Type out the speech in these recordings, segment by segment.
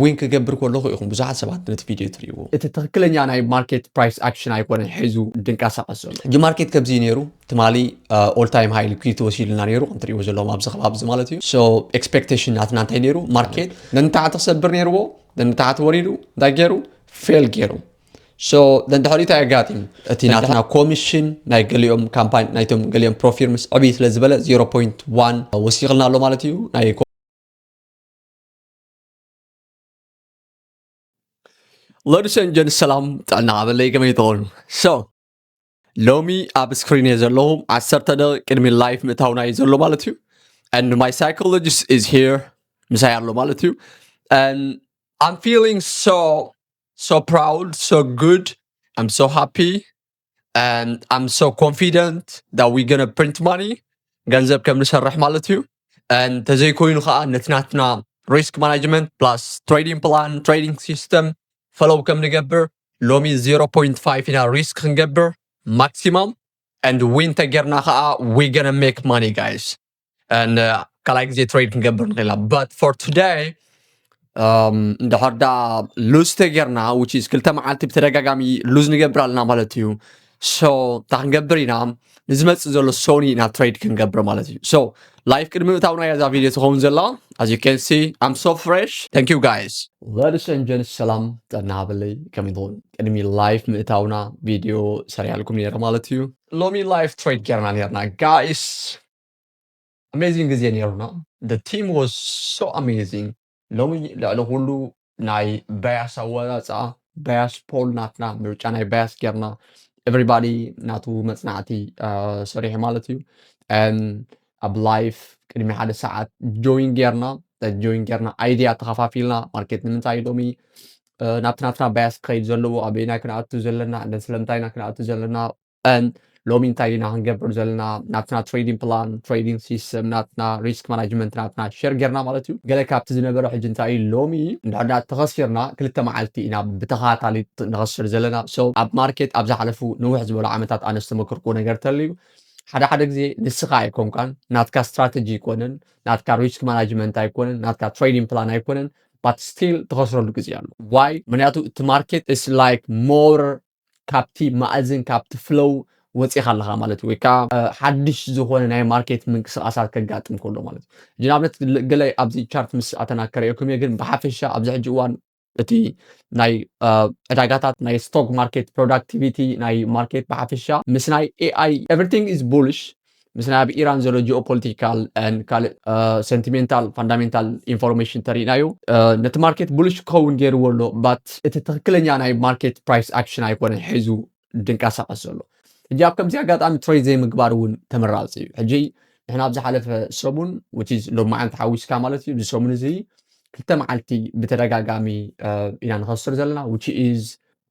ዊን ክገብር ከለኹ ኢኹም ብዙሓት ሰባት ነቲ ቪድዮ ትርእይዎ። እቲ ትኽክለኛ ናይ ማርኬት ፕራይስ ኣክሽን ኣይኮነን ሒዙ ድንቀሳቐስ ዘሎ። ሕጂ ማርኬት ከምዚ እዩ ነይሩ። ትማሊ ኦል ታይም ሃይ ሊኩዊዲቲ ወሲድልና ነይሩ፣ ከም ትርእይዎ ዘለኹም ኣብዚ ከባቢ እዚ ማለት እዩ። So ኤክስፔክቴሽን ናትና እንታይ ነይሩ? ማርኬት ነንታሕቲ ክሰብር ነይርዎ፣ ነንታሕቲ ወሪዱ እንታይ ገይሩ? ፌል ገይሩ። So ደንድሕሪኡ እንታይ ኣጋጢሙ? እቲ ናትና ኮሚሽን ናይ ገሊኦም ካምፓኒ ናይቶም ገሊኦም ፕሮፊርምስ ዕብይ ስለ ዝበለ ዜሮ ፖይንት ዋን ወሲኽልና ኣሎ ማለት እዩ። ናይ ሎድሰን ጀን ሰላም ጥዕና ኣበለይ ከመይ ትኾኑ? So ሎሚ ኣብ ስክሪን እየ ዘለኹ። ዓሰርተ ደቂቕ ቅድሚ ላይፍ ምእታውና እዩ ዘሎ ማለት እዩ። And my psychologist is here ምሳይ ኣሎ ማለት እዩ። And I'm feeling so so proud, so good. I'm so happy, and I'm so confident that we're gonna print money. ገንዘብ ከም ንሰርሕ ማለት እዩ። And ተዘይኮይኑ ከዓ ነቲ ናትና risk management plus trading plan, trading system follow ከም ንገብር ሎሚ ዜሮ ፖይንት ፋይቭ ኢና ሪስክ ክንገብር ማክሲማም። And ዊን ተጌርና ከዓ we gonna make money, guys. And ካልኣይ ግዜ ትሬድ ክንገብር ንኽእል ኢና። But for today እንድሕር ዳ ሉዝ ተጌርና፣ which is ክልተ መዓልቲ ብተደጋጋሚ ሉዝ ንገብር ኣለና ማለት እዩ። So እንታይ ክንገብር ኢና? ንዝመፅእ ዘሎ ሶኒ ኢና ትሬድ ክንገብር ማለት እዩ። So ላይፍ ቅድሚ ምእታውና እያ እዛ ቪድዮ ትኸውን ዘላ። As you can see, I'm so fresh. Thank you, guys. Ladies and gents, ሰላም ጥዕና ሃበለይ፣ ከመይ ትኾኑ? ቅድሚ ላይፍ ምእታውና ቪድዮ ሰሪሐልኩም ነይረ ማለት እዩ። ሎሚ ላይፍ ትሬድ ጌርና ነይርና ጋይስ። ኣሜዚንግ ግዜ ነይሩና። The team was so amazing. ሎሚ ልዕሊ ኩሉ ናይ ባያስ ኣወፃፅኣ፣ ባያስ ፖል ናትና፣ ምርጫ ናይ ባያስ ጌርና፣ ኤቨሪባዲ ናቱ መፅናዕቲ ሰሪሑ ማለት እዩ። ኣብ ላይፍ ቅድሚ ሓደ ሰዓት ጆይን ጌርና፣ ጆይን ጌርና፣ ኣይድያ ተኸፋፊልና፣ ማርኬት ንምንታይ ሎሚ ናብቲ ናትና ባያስ ክኸይድ ዘለዎ፣ ኣበይና ክንኣቱ ዘለና፣ ስለምንታይና ክንኣቱ ዘለና፣ ሎሚ እንታይ ኢና ክንገብር ዘለና፣ ናትና ትሬዲንግ ፕላን፣ ትሬዲንግ ሲስተም ናትና፣ ሪስክ ማናጅመንት ናትና ሸር ጌርና ማለት እዩ። ገለ ካብቲ ዝነበረ ሕጂ እንታይ እዩ፣ ሎሚ እንድሕር ተኸሲርና ክልተ መዓልቲ ኢና ብተኸታታሊ ንኸስር ዘለና። So ኣብ ማርኬት ኣብ ዝሓለፉ ንውሕ ዝበሉ ዓመታት ኣነ ዝተመክርኩ ነገር ተልዩ፣ ሓደ ሓደ ግዜ ንስኻ ኣይኮንካን፣ ናትካ ስትራተጂ ኣይኮነን፣ ናትካ ሪስክ ማናጅመንት ኣይኮነን፣ ናትካ ትሬዲንግ ፕላን ኣይኮነን፣ but still ትኸስረሉ ግዜ ኣሎ። ዋይ? ምክንያቱ እቲ ማርኬት is like more ካብቲ ማእዝን ካብቲ ፍሎው ወፂኻ ኣለኻ ማለት እዩ። ወይ ከዓ ሓድሽ ዝኾነ ናይ ማርኬት ምንቅስቃሳት ከጋጥም ከሎ ማለት እዩ። ንኣብነት ገለ ኣብዚ ቻርት ምስ ኣተና ከርእየኩም እየ፣ ግን ብሓፈሻ ኣብዚ ሕጂ እዋን እቲ ናይ ዕዳጋታት ናይ ስቶክ ማርኬት ፕሮዳክቲቪቲ ናይ ማርኬት ብሓፈሻ ምስ ናይ ኤኣይ everything is bullish፣ ምስ ናይ ኣብ ኢራን ዘሎ ጂኦፖለቲካል ካልእ ሰንቲሜንታል ፋንዳሜንታል ኢንፎርሜሽን ተሪእናዮ ነቲ ማርኬት ቡሊሽ ክኸውን ገይርዎ ኣሎ። ባት እቲ ትኽክለኛ ናይ ማርኬት ፕራይስ ኣክሽን ኣይኮነን ሒዙ ድንቀሳቀስ ዘሎ። ሕጂ ኣብ ከምዚ ኣጋጣሚ ትሬድ ዘይምግባር እውን ተመራፂ እዩ። ሕጂ ንሕና ኣብ ዝሓለፈ ሰሙን which is ሎማዓንቲ ሓዊስካ ማለት እዩ፣ እዚ ሰሙን እዚ ክልተ መዓልቲ ብተደጋጋሚ ኢና ንኸስር ዘለና which is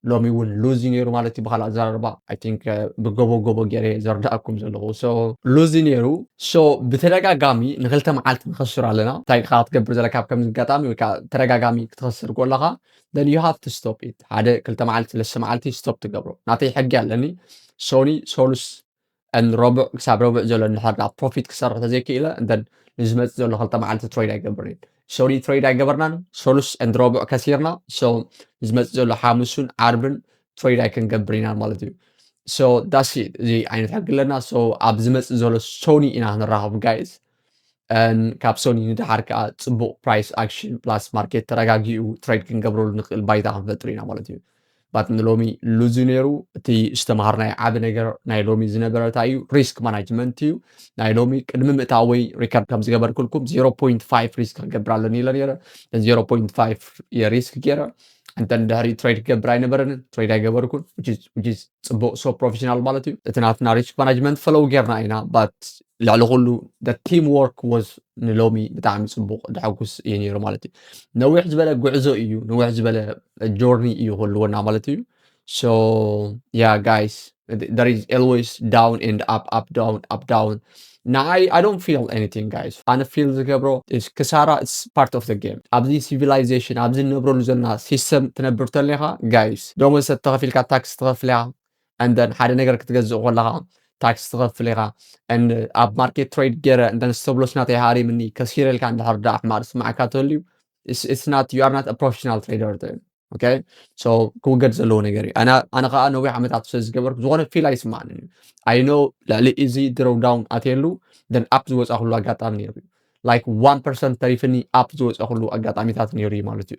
ሎሚ እውን ሉዝ እዩ ነይሩ ማለት እዩ። ብካልእ ኣዘራርባ I think ብጎቦ ጎቦ ገይረ ዘርዳእኩም ዘለኹ። So ሉዝ እዩ ነይሩ። So ብተደጋጋሚ ንክልተ መዓልቲ ንኸስር ኣለና። እንታይ ኢኻ ክትገብር ዘለካ ኣብ ከምዚ ኣጋጣሚ ወይ ከዓ ተደጋጋሚ ክትኸስር ከለኻ then you have to stop it። ሓደ ክልተ መዓልቲ ለስተ መዓልቲ ስቶፕ ትገብሮ። ናተይ ሕጊ ኣለኒ። ሶኒ ሶሉስ and ረቡዕ ክሳብ ረቡዕ ዘሎ እንድሕር ዳ ፕሮፊት ክሰርሕ ተዘይክኢለ and then ንዝመፅእ ዘሎ ክልተ መዓልቲ ትሬድ ኣይገብርን። ሶኒ ትሬድ ኣይገበርናን። ሶሉስ and ረቡዕ ከሲርና። So ንዝመፅእ ዘሎ ሓሙስን ዓርብን ትሬድ ኣይክንገብር ኢና ማለት እዩ። So that's it። እዚ ዓይነት ሕጊ ኣለና። So ኣብ ዝመፅእ ዘሎ ሶኒ ኢና ክንራኸብ ጋይስ። ካብ ሶኒ ንደሓር ከዓ ፅቡቅ ፕራይስ ኣክሽን ፕላስ ማርኬት ተረጋጊኡ ትሬድ ክንገብረሉ ንክእል ባይታ ክንፈጥር ኢና ማለት እዩ። ባት ንሎሚ ሉዝ እዩ ነይሩ። እቲ ዝተምሃርናዮ ዓቢ ነገር ናይ ሎሚ ዝነበረ እንታይ እዩ? ሪስክ ማናጅመንት እዩ። ናይ ሎሚ ቅድሚ ምእታወይ ሪከርድ ከም ዝገበርኩልኩም ዜሮ ፖይንት ፋይቭ ሪስክ ክገብር ኣለኒ ኢለ ነይረ። ዜሮ ፖይንት ፋይቭ የሪስክ ገይረ። እንተ ንድሕሪ ትሬድ ክገብር ኣይነበረንን፣ ትሬድ ኣይገበርኩን። Which is ጽቡቕ፣ so ፕሮፌሽናል ማለት እዩ። እቲ ናትና ሪስክ ማናጅመንት ፈለው ጌርና ኢና። ባት ልዕሊ ኩሉ ቲም ወርክ ወዝ ንሎሚ ብጣዕሚ ጽቡቕ፣ ደሐጉስ እዩ ነይሩ ማለት እዩ። ነዊሕ ዝበለ ጉዕዞ እዩ፣ ነዊሕ ዝበለ ጆርኒ እዩ ክህልወና ማለት እዩ። So yeah guys, there is always down and up, up, down, up, down. ንዓይ I don't feel anything guys. ኣነ ፊል ዝገብሮ is ክሳራ is part of the game። ኣብዚ ሲቪላይዜሽን፣ ኣብዚ ንነብረሉ ዘለና ሲስተም ትነብር ተለኻ ጋይስ፣ ደሞዝ ተኸፊልካ ታክስ ትኸፍል ኢኻ፣ and then ሓደ ነገር ክትገዝእ ከለኻ ታክስ ትኸፍል ኢኻ። And ኣብ ማርኬት ትሬድ ገይረ and then ስቶፕ ሎስ ናተይ ሃሪምኒ ከሲረ ኢልካ እንድሕር ደኣ ሕማቕ ዝስምዓካ ተልዩ it's not, you are not a professional trader there. Okay, so ክውገድ ዘለዎ ነገር እዩ። ኣነ ኣነ ከዓ ነዊሕ ዓመታት ስለ ዝገበርኩ ዝኾነ ፊል ኣይስማዕንን እዩ። I know ልዕሊ እዚ ድሮው ዳውን ኣትየሉ then ኣፕ ዝወፃ ኩሉ ኣጋጣሚ ነይሩ እዩ። Like one percent ተሪፍኒ ኣፕ ዝወፀ ኩሉ ኣጋጣሚታት ነይሩ እዩ ማለት እዩ።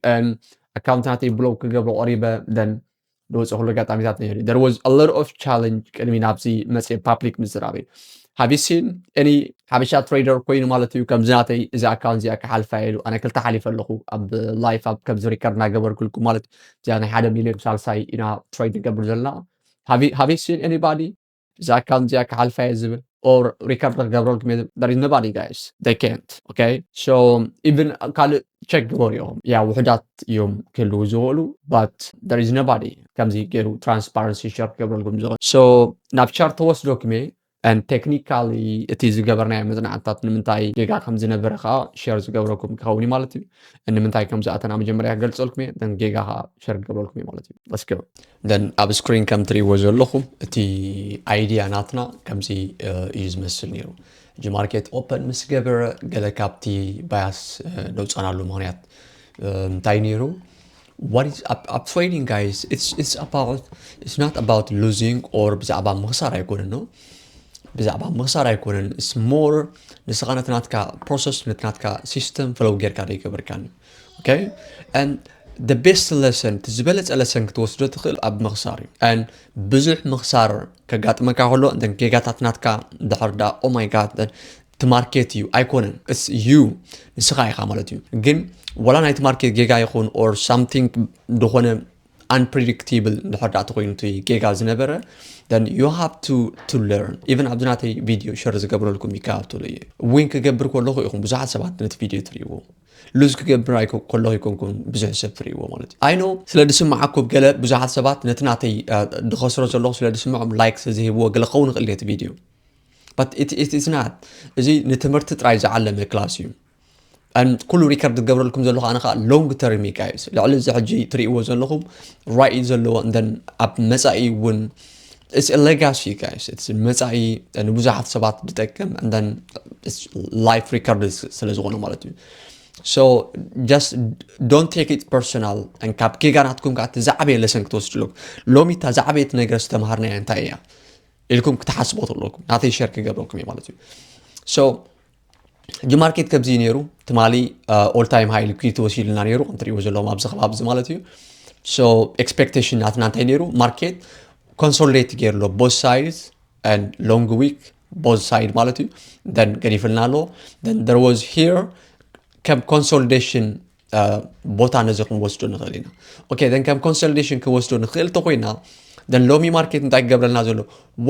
ኣካውንት ናተይ ብሎክ ክገብሮ ቆሪበ then ዝወፀ ኩሉ ኣጋጣሚታት ነይሩ። There was a lot of challenge ቅድሚ ናብዚ መፅእ ፓብሊክ ምዝራበይ። Have you seen any ሓበሻ ትሬደር ኮይኑ ማለት እዩ ከምዚ ናተይ እዚ ኣካውንት እዚኣ ክሓልፋ ኢሉ ኣነ ክልተ ሓሊፈ ኣለኹ ኣብ ላይፍ ኣብ ከምዚ ሪከርድ እናገበርኩልኩም ማለት እዚኣ ናይ ሓደ ሚሊዮን ሳልሳይ ኢና ትሬድ ንገብር ዘለና። Have you seen anybody እዚ ኣካውንት እዚኣ ክሓልፋ እየ ዝብል or ሪከርድ ክገብረልኩም እየ ዝብል? There is nobody, guys, they can't. Okay, so even ካልእ ቸክ ግበሩ እዮም ያ ውሕዳት እዮም ክህልዉ ዝኽእሉ but there is nobody ከምዚ ገይሩ ትራንስፓረንሲ ሸር ክገብረልኩም ዝኽእል። So ናብ ቻርት ተወስደኩም እየ and technically እቲ ዝገበርናዮ መፅናዕትታት ንምንታይ ጌጋ ከም ዝነበረ ከዓ ሸር ዝገብረኩም ክኸውን እዩ ማለት እዩ። ንምንታይ ከም ዝኣተና መጀመርያ ክገልፀልኩም እየ then ጌጋ ከዓ ሸር ክገብረልኩም እየ ማለት እዩ። Let's go. Then ኣብ ስክሪን ከም ትሪእዎ ዘለኹም እቲ ኣይድያ ናትና ከምዚ እዩ ዝመስል ነይሩ። ሕጂ ማርኬት ኦፐን ምስ ገበረ ገለ ካብቲ ባያስ ነውፃናሉ ምክንያት እንታይ ነይሩ? What is up, up trading, guys? It's it's about, it's not about losing or ብዛዕባ ምኽሳር ኣይኮነን ነው ብዛዕባ ምኽሳር ኣይኮነን። It's more ንስኻ ነቲ ናትካ ፕሮሰስ ነቲ ናትካ ሲስተም ፍለው ጌርካ ደይገበርካኒ። Okay, and the best lesson እቲ ዝበለፀ ለሰን ክትወስዶ ትኽእል ኣብ ምኽሳር እዩ። And ብዙሕ ምኽሳር ከጋጥመካ ከሎ እንተ ጌጋታት ናትካ ድሕር ዳ oh my god እቲ ማርኬት እዩ ኣይኮነን፣ it's you ንስኻ ኢኻ ማለት እዩ። ግን ዋላ ናይቲ ማርኬት ጌጋ ይኹን or something ዝኾነ unpredictable እንድሕር ዳኣ ተኮይኑ እቲ ጌጋ ዝነበረ then you have to to learn። Even ኣብዚ ናተይ ቪድዮ ሸር ዝገብረልኩም ይከኣብ ትብሉ እየ። ዊን ክገብር ከለኹ ኢኹም ብዙሓት ሰባት ነቲ ቪድዮ ትርእይዎ። ሉዝ ክገብር ከለኹ ይኮንኩም ብዙሕ ሰብ ትርእይዎ ማለት እዩ። I know ስለ ዝስምዓኩም ገለ ብዙሓት ሰባት ነቲ ናተይ ድኸስሮ ዘለኹ ስለ ዝስምዖም ላይክ ስለ ዝህብዎ ገለ ክኸውን ይኽእል ነቲ ቪድዮ but it, it is not። እዚ ንትምህርቲ ጥራይ ዝዓለመ ክላስ እዩ። And ኩሉ ሪከርድ ዝገብረልኩም ዘለኹ ኣነ ከዓ ሎንግ ተርም እዩ guys። ልዕሊ እዚ ሕጂ ትርእይዎ ዘለኹም ራእይ ዘለዎ እንደን ኣብ መፃኢ እውን it's a legacy guys። It's መፃኢ ንብዙሓት ሰባት ዝጠቅም እንደን ላይፍ ሪከርድ ስለ ዝኾነ ማለት እዩ። So just don't take it personal። ካብ ጌጋ ናትኩም ከዓ እቲ ዝዓበየ ለሰን ክትወስድለኩም። ሎሚ እታ ዝዓበየት ነገር ዝተምሃርናያ እንታይ እያ ኢልኩም ክትሓስቦ ተለኩም ናተይ ሸር ክገብረኩም እዩ ማለት እዩ። So ሕጂ ማርኬት ከምዚ ነይሩ ትማሊ ኦል ታይም ሃይ ሊኩዲቲ ወሲድልና ነይሩ ከምትሪእዎ ዘለዎም ኣብዚ ከባቢ እዚ ማለት እዩ። So ኤክስፔክቴሽን ናትና እንታይ ነይሩ? ማርኬት ኮንሶሊዴት ገይርሎ both sides and long wick both side ማለት እዩ። Then ገዲፍልና ኣሎ። Then there was here ከም ኮንሶሊዴሽን ቦታ ነዚ ክንወስዶ ንኽእል ኢና። Okay then ከም ኮንሶሊዴሽን ክንወስዶ ንኽእል ተኮይና then ሎሚ ማርኬት እንታይ ክገብረልና ዘሎ?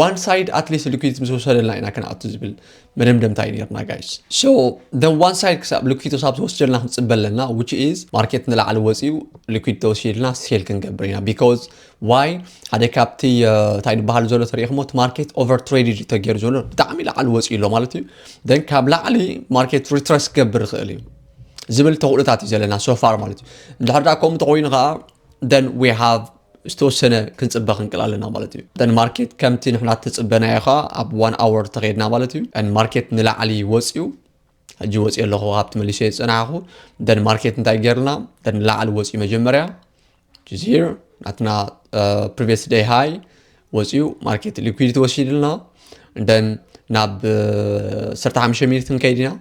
One side at least ሊኩዲቲ ምስ ወሰደልና ኢና ክንኣቱ ዝብል መደምደምታ እዩ ነርና guys። So then one side ክሳብ ሊኩዲቲ ክሳብ ዝወስደልና ክንፅበ ኣለና which is ማርኬት ንላዕሊ ወፂኡ ሊኩዲቲ ተወሲድልና ሴል ክንገብር ኢና። Because why? ሓደ ካብቲ እንታይ ዝበሃል ዘሎ ተሪኢኹሞ እቲ ማርኬት ኦቨር ትሬድድ ተገይሩ ዘሎ ብጣዕሚ ላዕሊ ወፂኡ ኣሎ ማለት እዩ። Then ካብ ላዕሊ ማርኬት ሪትረስ ክገብር ይኽእል እዩ ዝብል ተኽእሎታት እዩ ዘለና so far ማለት እዩ። እንድሕር ዳ ከምኡ ተኮይኑ ከዓ then we have ዝተወሰነ ክንፅበ ክንክእል ኣለና ማለት እዩ። Then ማርኬት ከምቲ ንሕና ተፅበናዮ ከዓ ኣብ one hour ተኸይድና ማለት እዩ። And ማርኬት ንላዕሊ ወፂኡ ሕጂ ወፂኡ ኣለኹ ካብቲ መሊሰ ዝፀናሕኩ። Then ማርኬት እንታይ ገይርና? Then ንላዕሊ ወፂኡ መጀመርያ which is here ናትና previous day high ወፂኡ ማርኬት ሊኩዲቲ ወሲድልና። Then ናብ ዓሰርተ ሓሙሽተ ሚኒት ክንከይድ ኢና።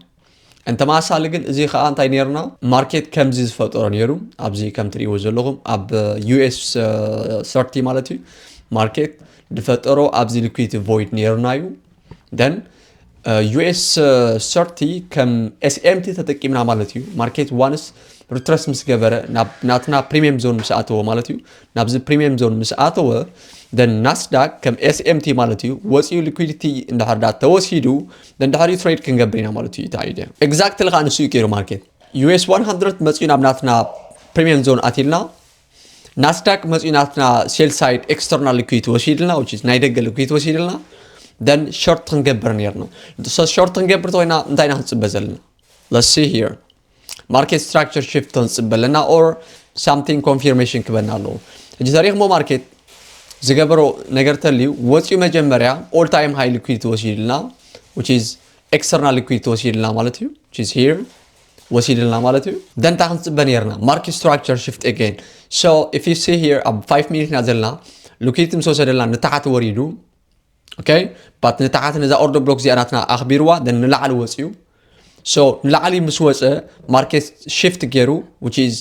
እንተመሳሳሊ ግን እዚ ከዓ እንታይ ነይርና? ማርኬት ከምዚ ዝፈጠሮ ነይሩ። ኣብዚ ከም ትሪእዎ ዘለኹም ኣብ ዩኤስ ሰርቲ ማለት እዩ ማርኬት ዝፈጠሮ ኣብዚ ሊኩዲቲ ቮይድ ነይርና እዩ። Then ዩኤስ ሰርቲ ከም ኤስኤምቲ ተጠቂምና ማለት እዩ። ማርኬት ዋንስ ሪትረስ ምስ ገበረ ናብ ናትና ፕሪሚየም ዞን ምስ ኣተወ ማለት እዩ። ናብዚ ፕሪሚየም ዞን ምስ ኣተወ then ናስዳክ ከም ኤስኤምቲ ማለት እዩ ወፂኡ ሊኩዲቲ እንድሕር ዳ ተወሲዱ then ድሕሪኡ ትሬድ ክንገብር ኢና ማለት እዩ። እቲ ኣይድያ ኤግዛክትሊ ከዓ ንሱ እዩ ገይሩ ማርኬት ዩኤስ one hundred መፂኡ ናብ ናትና ፕሪሚየም ዞን ኣትልና ናስዳክ መፂኡ ናትና ሴል ሳይድ ኤክስተርናል ሊኩዲቲ ወሲድልና which is ናይ ደገ ሊኩዲቲ ወሲድልና then ሾርት ክንገብር ነርና። So ሾርት ክንገብር ተኮይና እንታይ ኢና ክንፅበ ዘለና? Let's see here ማርኬት ስትራክቸር ሽፍት ክንፅበ ኣለና or something ኮንፊርሜሽን ክበና ኣለዎ። ሕጂ ተሪኽሞ ማርኬት ዝገበሮ ነገር ተልዩ ወፂኡ መጀመርያ ኦል ታይም ሃይ ሊኩዲቲ ወሲድልና which is ኤክስተርናል ሊኩዲቲ ወሲድልና ማለት እዩ which is here ወሲድልና ማለት እዩ። ደንታ ክንፅበ ነርና market structure shift again። So if you see here ኣብ five minute ኢና ዘለና። Liquidity ምስ ወሰደልና ንታሕቲ ወሪዱ። Okay፣ but ንታሕቲ ነዛ order block እዚኣ ናትና ኣኽቢርዋ፣ then ንላዕሊ ወፅዩ። So ንላዕሊ ምስ ወፀ market shift ገይሩ፣ which is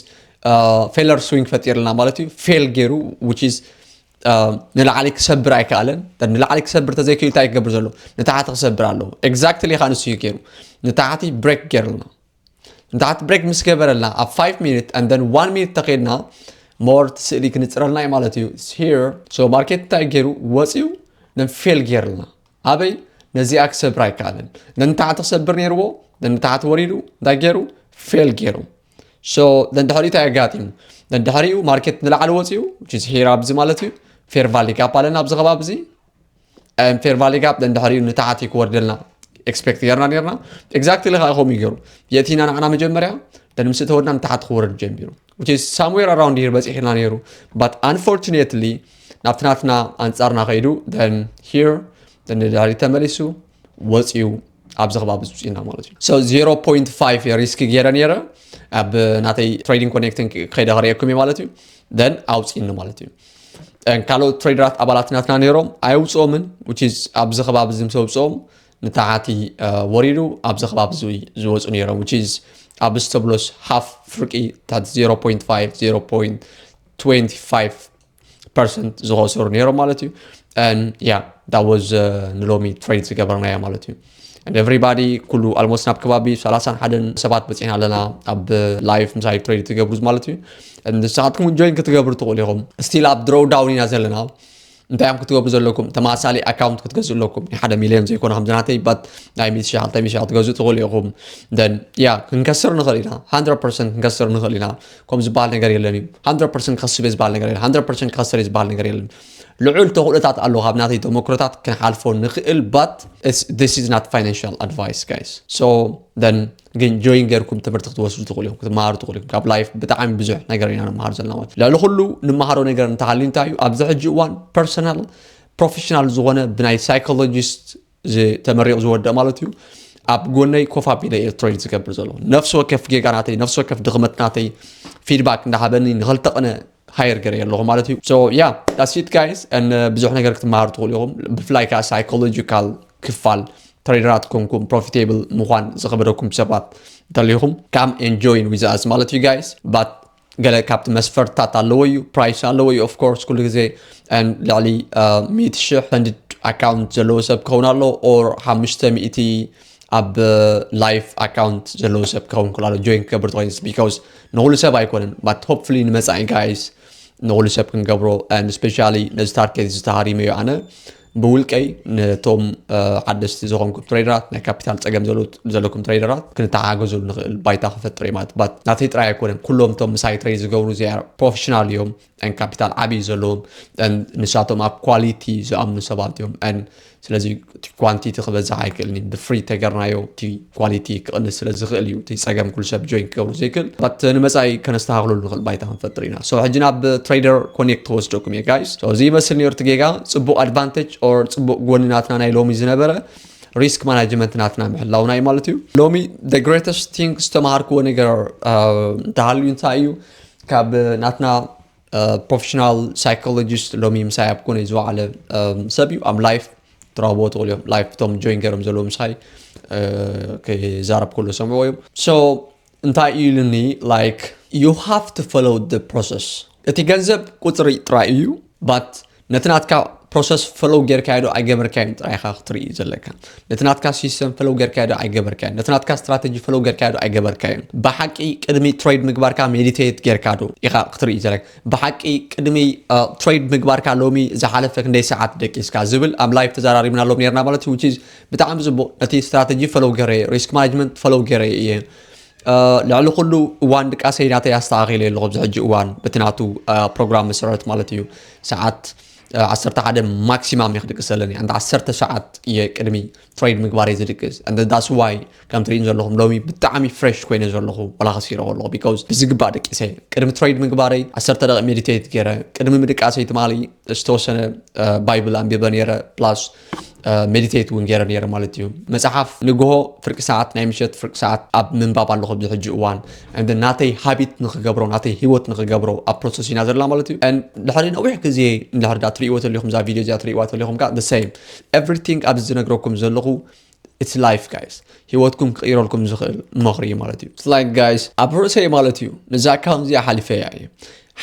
failure swing ፈጢርልና ማለት እዩ። Fail ገይሩ፣ which is ንላዕሊ ክሰብር ኣይከኣለን። ንላዕሊ ክሰብር ተዘይክእል እንታይ ክገብር ዘሎ? ንታሕቲ ክሰብር ኣለዎ። Exactly ከኣ ንሱ እዩ ገይሩ። ንታሕቲ break ገይርልና። ንታሕቲ break ምስ ገበረልና ኣብ five minute and then one minute ተኸድና more ስእሊ ክንፅረልና እዩ ማለት እዩ። Here so market እንታይ ገይሩ? ወፅዩ፣ then fail ገይርልና። ኣበይ? ነዚኣ ክሰብር ኣይከኣለን። ንታሕቲ ክሰብር ነይርዎ፣ ንታሕቲ ወሪዱ እንታይ ገይሩ? Fail ገይሩ። So ደንድሕሪኡ እንታይ ኣጋጢሙ? ደንድሕሪኡ market ንላዕሊ ወፂኡ፣ which is here ኣብዚ ማለት እዩ። Fair value gap ኣለና ኣብዚ ከባቢ እዚ። Fair value gap ደንድሕሪኡ ንታሕቲ ክወርደልና expect ገርና ነርና። Exactly ከኣ ከምኡ ገይሩ። የእቲና ንዓና መጀመርያ፣ then ምስ እተወድና ንታሕቲ ክወርድ ጀሚሩ። Which is somewhere around here በፂሕና ነይሩ። But unfortunately ናብቲ ናትና ኣንፃርና ከይዱ፣ then here then ንድሕሪት ተመሊሱ ወፂኡ ኣብዚ ከባቢ ውፅኢና ማለት እዩ። So zero point five risk ገይረ ነይረ ኣብ ናተይ Trading Connect ከይደ ክርእየኩም እየ ማለት እዩ። Then ኣውፅእኒ ማለት እዩ። ካልኦት ትሬደራት ኣባላት ናትና ነይሮም፣ ኣይውፅኦምን። Which is ኣብዚ ከባቢ እዚ ምስ ኣውፅኦም ንታሕቲ ወሪዱ ኣብዚ ከባቢ እዚ ዝወፁ ነይሮም። Which is ኣብ stop loss half ፍርቂ፣ that zero point five zero point twenty five percent ዝኸሰሩ ነይሮም ማለት እዩ። Yeah, that was ንሎሚ trade ዝገበርናዮ ማለት እዩ። And everybody ኩሉ almost ናብ ከባቢ ሰላሳን ሓደን ሰባት በፂሕና ኣለና ኣብ live ምሳይ trade ትገብሩ ማለት እዩ። ንስኻትኩም join ክትገብሩ ትኽእሉ ኢኹም። Still ኣብ drawdown ኢና ዘለና። እንታይ እዮም ክትገብሩ ዘለኩም? ተመሳሳሊ account ክትገዝኡ ኣለኩም። ናይ ሓደ ሚልዮን ዘይኮነ ከምዚ ናተይ፣ but ናይ ሚእቲ ሺሕ፣ ክልተ ሚእቲ ሺሕ ክትገዝኡ ትኽእሉ ኢኹም። Then yeah ክንከስር ንኽእል ኢና። Hundred percent ክንከስር ንኽእል ኢና። ከም ዝበሃል ነገር የለን እዩ። Hundred percent ክኸስብ እየ ዝበሃል ነገር የለን። Hundred percent ክኸስር እየ ዝበሃል ነገር የለን። ልዑል ተኽእሎታት ኣሎ ካብ ናተይ ተመክሮታት ክንሓልፎ ንኽእል። But this is not financial advice, guys. So then ግን join ገርኩም ትምህርቲ ክትወስዱ ትኽእሉ ኢኹም፣ ክትመሃሩ ትኽእሉ ኢኹም። ካብ life ብጣዕሚ ብዙሕ ነገር ኢና ንመሃር ዘለና ማለት። ልዕሊ ኩሉ ንመሃሮ ነገር እንተሃልዩ እንታይ እዩ? ኣብዚ ሕጂ እዋን personal professional ዝኾነ ብናይ psychologist ተመሪቑ ዝወደእ ማለት እዩ። ኣብ ጎነይ ኮፍ ኣቢለ እየ trade ዝገብር ዘሎ። ነፍሲ ወከፍ ጌጋ ናተይ፣ ነፍሲ ወከፍ ድኽመት ናተይ feedback እንዳሃበኒ ንኽልተ ቅነ hire ገይረ ኣለኹ ማለት እዩ። So yeah, that's it guys። And ብዙሕ ነገር ክትመሃሩ ትኽእሉ ኢኹም። ብፍላይ ከዓ psychological ክፋል ትሬደራት ኮንኩም profitable ምዃን ዝኸበደኩም ሰባት እንተሊኹም come and join with us ማለት እዩ guys። But ገለ ካብቲ መስፈርትታት ኣለዎ እዩ፣ price ኣለዎ እዩ። Of course ኩሉ ግዜ ልዕሊ ሚእቲ ሺሕ funded account ዘለዎ ሰብ ክኸውን ኣለዎ፣ or ሓሙሽተ ሚእቲ ኣብ live account ዘለዎ ሰብ ክኸውን ክላሎ join ክገብር ትኾይንስ፣ because ንኹሉ ሰብ ኣይኮነን። But hopefully ንመጻኢ guys ንኹሉ ሰብ ክንገብሮ፣ and especially ነዚ target ዝተሃሪመዮ ኣነ ብውልቀይ ነቶም ሓደስቲ ዝኾንኩም ትሬደራት፣ ናይ ካፒታል ፀገም ዘለኩም ትሬደራት ክንተሓገዙ ንኽእል ባይታ ክፈጥር እዩ ማለት። But ናተይ ጥራይ ኣይኮነን፣ ኩሎም እቶም ምሳይ trade ዝገብሩ እዚኣ professional እዮም። ካፒታል ዓብዪ ዘለዎም፣ ንሳቶም ኣብ quality ዝኣምኑ ሰባት እዮም። ስለዚ quantity ክበዝሕ ኣይክእልን እዩ። ብ free ተገርናዮ እቲ quality ክቕንስ ስለ ዝኽእል እዩ እቲ ጸገም ኩሉ ሰብ join ክገብሩ ዘይክእል። But ንመጻኢ ከነስተኻኽለሉ ንኽእል ባይታ ክንፈጥር ኢና። So ሕጂ ናብ trader connect ክወስደኩም እየ guys። So እዚ ይመስል ነይሩ እቲ ጌጋ። ጽቡቕ advantage or ጽቡቕ ጎኒ ናትና ናይ ሎሚ ዝነበረ risk management ናትና ምሕላውና እዩ ማለት እዩ። ሎሚ the greatest thing ዝተምሃርክዎ ነገር እንተሃልዩ እንታይ እዩ? ካብ ናትና professional psychologist ሎሚ ምሳይ ኣብ ጎነይ ዝወዓለ ሰብ እዩ። ኣብ live ትረኽብዎ ትኽእሉ እዮም። Live እቶም join ገይሮም ዘለዉ ምሳይ ክዛረብ ከሎ ሰምዕዎ እዮም። So እንታይ እዩ ኢሉኒ? Like you have to follow the process። እቲ ገንዘብ ቁፅሪ ጥራይ እዩ። But ነቲ ናትካ process follow ጌርካዮ ዶ ኣይገበርካዮን ጥራይ ኢኻ ክትርኢ ዘለካ። ነቲ ናትካ system follow ጌርካዮ ዶ ኣይገበርካዮን፣ ነቲ ናትካ strategy follow ጌርካዮ ዶ ኣይገበርካዮን። ብሓቂ ቅድሚ trade ምግባርካ meditate ጌርካ ዶ ኢኻ ክትርኢ ዘለካ። ብሓቂ ቅድሚ trade ምግባርካ ሎሚ ዝሓለፈ ክንደይ ሰዓት ደቂስካ ዝብል ኣብ live ተዘራሪብናሎም ነርና ማለት እዩ። Which is ብጣዕሚ ፅቡቕ። ነቲ strategy follow ገረ፣ risk management follow ገረ እየ። ልዕሊ ኩሉ እዋን ድቃሰይ ናተይ ኣስተኻኺለ ኣለኹ ኣብዚ ሕጂ እዋን በቲ ናቱ ፕሮግራም መሰረት ማለት እዩ። ሰዓት ዓሰርተ ሓደ ማክሲማም እየ ክድቅስ ዘለኒ። ኣንድ ዓሰርተ ሰዓት እየ ቅድሚ ትሬድ ምግባር እየ ዝድቅስ። And that's why ከም ትሪእን ዘለኹም ሎሚ ብጣዕሚ ፍሬሽ ኮይነ ዘለኹ፣ ዋላ ከሲረ ከለኹ፣ because ብዝግባእ ደቂሰ። ቅድሚ ትሬድ ምግባረይ ዓሰርተ ደቂቕ ሜዲቴት ገይረ፣ ቅድሚ ምድቃሰይ ትማሊ ዝተወሰነ ባይብል ኣንቢበ ነይረ፣ ፕላስ ሜዲቴት እውን ገይረ ነይረ ማለት እዩ። መፅሓፍ ንግሆ ፍርቂ ሰዓት፣ ናይ ምሸት ፍርቂ ሰዓት ኣብ ምንባብ ኣለኹ ኣብዚ ሕጂ እዋን። And ናተይ ሃቢት ንክገብሮ፣ ናተይ ህይወት ንክገብሮ ኣብ ፕሮሰስ ኢና ዘለና ማለት እዩ። And ድሕሪ ነዊሕ ግዜ እንድሕር ዳ ትሪእዎ ተሊኹም፣ እዛ ቪድዮ እዚኣ ትሪእዋ ተሊኹም ከዓ the same። Everything ኣብዚ ዝነግረኩም ዘለኹ it's life guys። ህይወትኩም ክቕይረልኩም ዝኽእል ምኽሪ እዩ ማለት እዩ። It's like guys፣ ኣብ ርእሰይ ማለት እዩ፣ ነዛ ኣካውንት እዚኣ ሓሊፈያ እየ።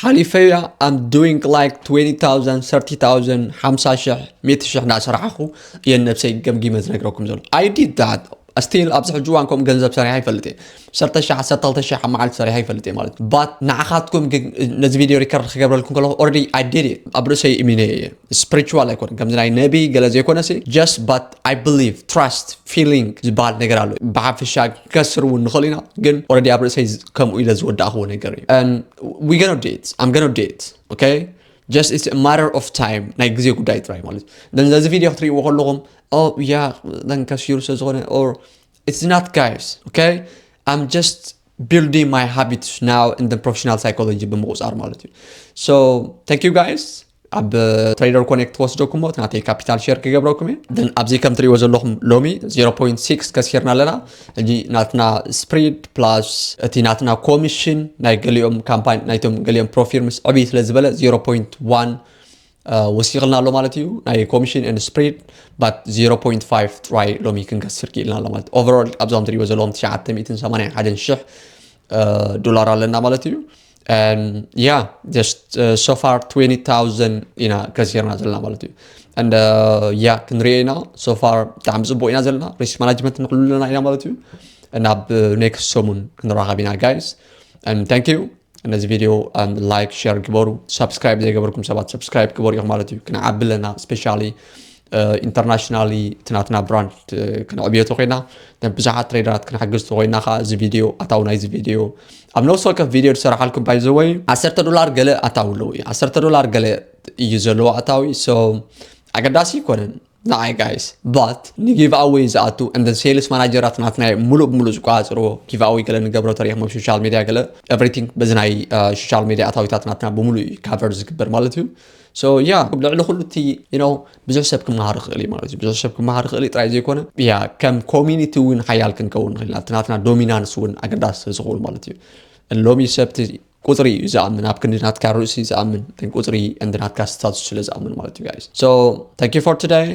ሓሊፈያ፣ I'm doing like twenty thousand፣ thirty thousand፣ ሓምሳ ሽሕ፣ ሚእቲ ሽሕ እንዳሰራሕኹ እየ ነብሰይ ገምጊመ ዝነግረኩም ዘሎ። I did that። Still ኣብዚ ሕጂ እዋን ከምኡ ገንዘብ ሰሪሐ ይፈልጥ እየ። ዓሰርተ ሽሕ፣ ዓሰርተ ክልተ ሽሕ ኣብ መዓልቲ ሰሪሐ ይፈልጥ እየ ማለት እዩ። But ንዓኻትኩም ግን ነዚ ቪድዮ ሪከርድ ክገብረልኩም ከለኹ already I did it። ኣብ ርእሰይ እሚነ እየ። ስፕሪቹዋል ኣይኮነን፣ ከምዚ ናይ ነቢ ገለ ዘይኮነሲ፣ just but I believe፣ trust፣ feeling ዝበሃል ነገር ኣሎ። ብሓፈሻ ከስር እውን ንኽእል ኢና፣ ግን already ኣብ ርእሰይ ከምኡ ኢለ ዝወዳእኽዎ ነገር እዩ። And we gonna do it። I'm gonna do it። Okay? Just it's a matter of time። ናይ ግዜ ጉዳይ ጥራይ ማለት እዩ። ነዚ ቪድዮ ክትሪእዎ ከለኹም፣ ኦ ያ፣ ከሲሩ ስለ ዝኾነ፣ or it's not guys። Okay? I'm just building my habits now in the professional psychology ብምቁፃር ማለት እዩ። So thank you guys። ኣብ ትሬደር ኮኔክት ክወስደኩም፣ እቲ ናተይ ካፒታል ሼር ክገብረኩም እየ። Then ኣብዚ ከም ትሪእዎ ዘለኹም ሎሚ ዜሮ ፖይንት ሲክስ ከሲርና ኣለና። ሕጂ ናትና ስፕሪድ ፕላስ እቲ ናትና ኮሚሽን ናይ ገሊኦም ካምፓኒ፣ ናይቶም ገሊኦም ፕሮፊርምስ ዕብይ ስለ ዝበለ ዜሮ ፖይንት ዋን ወሲኽልና ኣሎ ማለት እዩ። ናይ ኮሚሽን and ስፕሪድ፣ but ዜሮ ፖይንት ፋይቭ ጥራይ ሎሚ ክንከስር ክኢልና ኣሎ ማለት። ኦቨርኦል ኣብዞም ትሪእዎ ዘለኹም ትሽዓተ ሚእትን ሰማንያን ሓደን ሽሕ ዶላር ኣለና ማለት እዩ። And yeah, just so far twenty thousand ኢና ከሲርና ዘለና ማለት እዩ። And yeah, ክንሪኦ ኢና። So far ብጣዕሚ ፅቡቅ ኢና ዘለና። ሪስክ ማናጅመንት ንሕሉ ኣለና ኢና ማለት እዩ። ናብ ኔክስት ሰሙን ክንራኸብ ኢና guys። And thank you። ነዚ ቪድዮ ላይክ፣ ሼር ግበሩ። ሳብስክራይብ ዘይገበርኩም ሰባት ሳብስክራይብ ግበሩ ኢኹም ማለት እዩ። ክንዓቢ ኣለና፣ ስፔሻሊ ኢንተርናሽናሊ እቲ ናትና ብራንድ ክነዕብዮ ተኮይና፣ ብዙሓት ትሬደራት ክንሕግዝ ተኮይና ከዓ እዚ ቪድዮ፣ ኣታዊ ናይዚ ቪድዮ ኣብ ነፍሲ ወከፍ ቪድዮ ዝሰራሓልኩም ባይ ዘ ወይ ዓሰርተ ዶላር ገለ ኣታዊ ኣለዎ እዩ። ዓሰርተ ዶላር ገለ እዩ ዘለዎ ኣታዊ። So ኣገዳሲ ይኮነን ንዓይ ጋይስ፣ but ንጊቭኣወይ ዝኣቱ and ሴልስ ማናጀራት ናትና ሙሉእ ብሙሉእ ዝቆፃፅርዎ። ጊቭኣወይ ገለ ንገብሮ ተሪኢኹም ኣብ ሶሻል ሚድያ ገለ፣ ኤቭሪቲንግ በዚ ናይ ሶሻል ሚድያ ኣታዊታት ናትና ብሙሉእ እዩ ካቨር ዝግበር ማለት እዩ። So yeah፣ ልዕሊ ኩሉ እቲ you know ብዙሕ ሰብ ክመሃር ይኽእል እዩ ማለት እዩ። ብዙሕ ሰብ ክመሃር ይኽእል እዩ ጥራይ ዘይኮነ፣ yeah፣ ከም ኮሚኒቲ እውን ሓያል ክንከውን ንኽእል ኢና። እቲ ናትና ዶሚናንስ እውን ኣገዳሲ ስለ ዝኸውን ማለት እዩ። ሎሚ ሰብ እቲ ቁፅሪ እዩ ዝኣምን፣ ኣብ ክንዲ ናትካ ርእሲ ዝኣምን፣ ግን ቁፅሪ and ናትካ ስታቱስ ስለ ዝኣምን ማለት እዩ ጋይስ። So thank you for today።